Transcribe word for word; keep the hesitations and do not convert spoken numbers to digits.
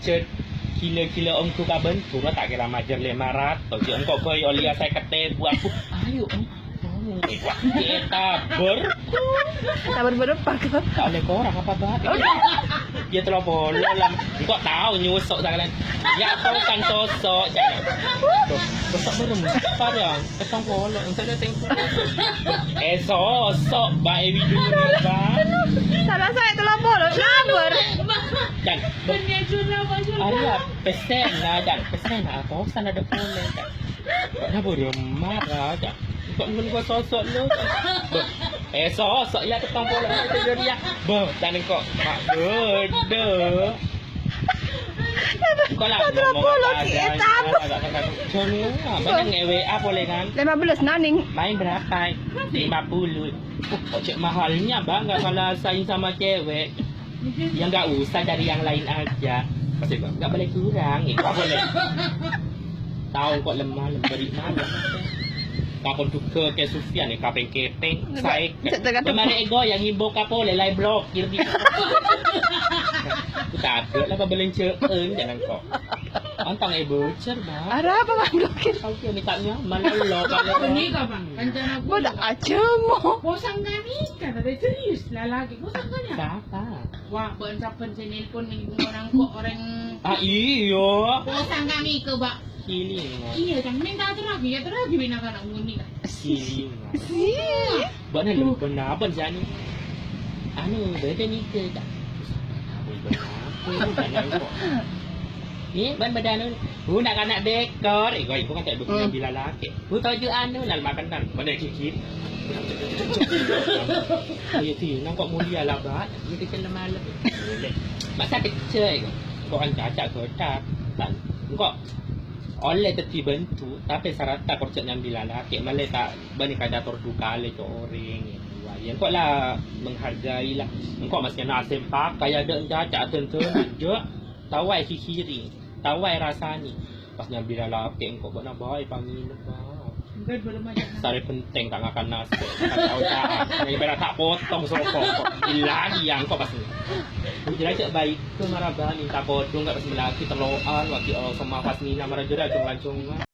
Jhât, ghilâ-ghilâ ongghu ka bân, ghuru ta' kèra majâr lèma ratos. Jhâ' engko' bhâi ollèya sèket èbu, aku, "Ayo, Eng." Wah, ètabâr. Tabâr bârâmpa, kok? Ta' ollè korang apa, Bâ? Yâ, tello polo lah. Engko' tao nyosok sakalèyan. Yâ, tao kan sosok, jâ. Sosok bârâmpa, Bâ. Petang polo, engko' ada tempo. Eh, sosok, Bâ, è Widuri, Bâ. Salah saya tello polo, tabâr. Jhâ'. Arèya, pèssèna, jhâ'. Pèssèna, apa? Sana ada polè, jhâ'. Kok napa marah, jhâ'? Kok mungkin gua sosok lu, jhâ'. Eh, sosok ya, petang polo, itu dia. Bâ, jhâ' engko'. Mak, bâdâ. Engko' la ngomong polè, apa sih, adâ, eh, tabâr. Jhâ', apa nang nge-W A polè, kan? Lima belas, naning. Main berapa? Lima puluh. Oh, kok cek mahalnya, Bang? Nggak kalah saing sama cewek. Ya, nggak usah cari yang lain aja. Pasti, Bang, nggak boleh kurang. Itu boleh. Tao kok lemah, lemah dari mana? Kapon duga ke Sufyan, ya, kapeng keteng, sae. Cek tekan. Kemarin ego yang imbok kapolè, lain blokir di. Ku tabrak lah, pabelin cek, eh, jangan kok. Antang e bocor, Bang. Arapa, Bang, blokir? Tao ki minta nyaman lo, kalau ini kapan? Rencana gue. Bodoh aja, mo. Posang gak nikah, tapi serius, lalaki. Posang gak nikah? Siapa? Wah, bân sabbhân sè nelpon ning bungo nangko' orèng. Ah, iya. Posang gak nikah, Bâ. Siling. Iya, kan. Mènta aterraghi, ya aterraghi bi' na'-kana' muni, kan. Siling. Si. Bâ'na lho, bân apa jâni? Anu, bâdâ nèka, Cak. Bân apa? Bân apa? Iyâ, bân bâdâ anu. Bu, na'-kana' bèkor. Eh, kok ibu kan tak dukung Hmm. Nabila lagi. Bu, toju' anu, nal makan, nal. Bân gigit. Iya, di, nang kok mulia lah, Bâ. Ini kecil malem. Masa kecil, kok kan cacak godak. Kan, engko' ollè dhâddhi bhânto, tapè saratta kor jhâ' nyambi lalakè', malè ta' bânnè ka catur dukalè, co' orèng. Wah, iyâ engko' la menghargai lah. Engko' masih ana asempak, kaya dâ' caca dândân, jhâ' tao wae ghighiri, tao wae rasanè. Pas nyambi lalakè' engko' bâ'na bhâi panginep, Bâ. Enggak, belum aja. Sarè penting ta' ngakan nasè. Ta' tao ca'an. Yang pernah ta' potong soko. Gila, iyâ engko' pas. Jelas cek baik ke marabani, ta' potong, enggak pas melaki teloan, lagi, oh, sama pas mina marajura, cung-lancung.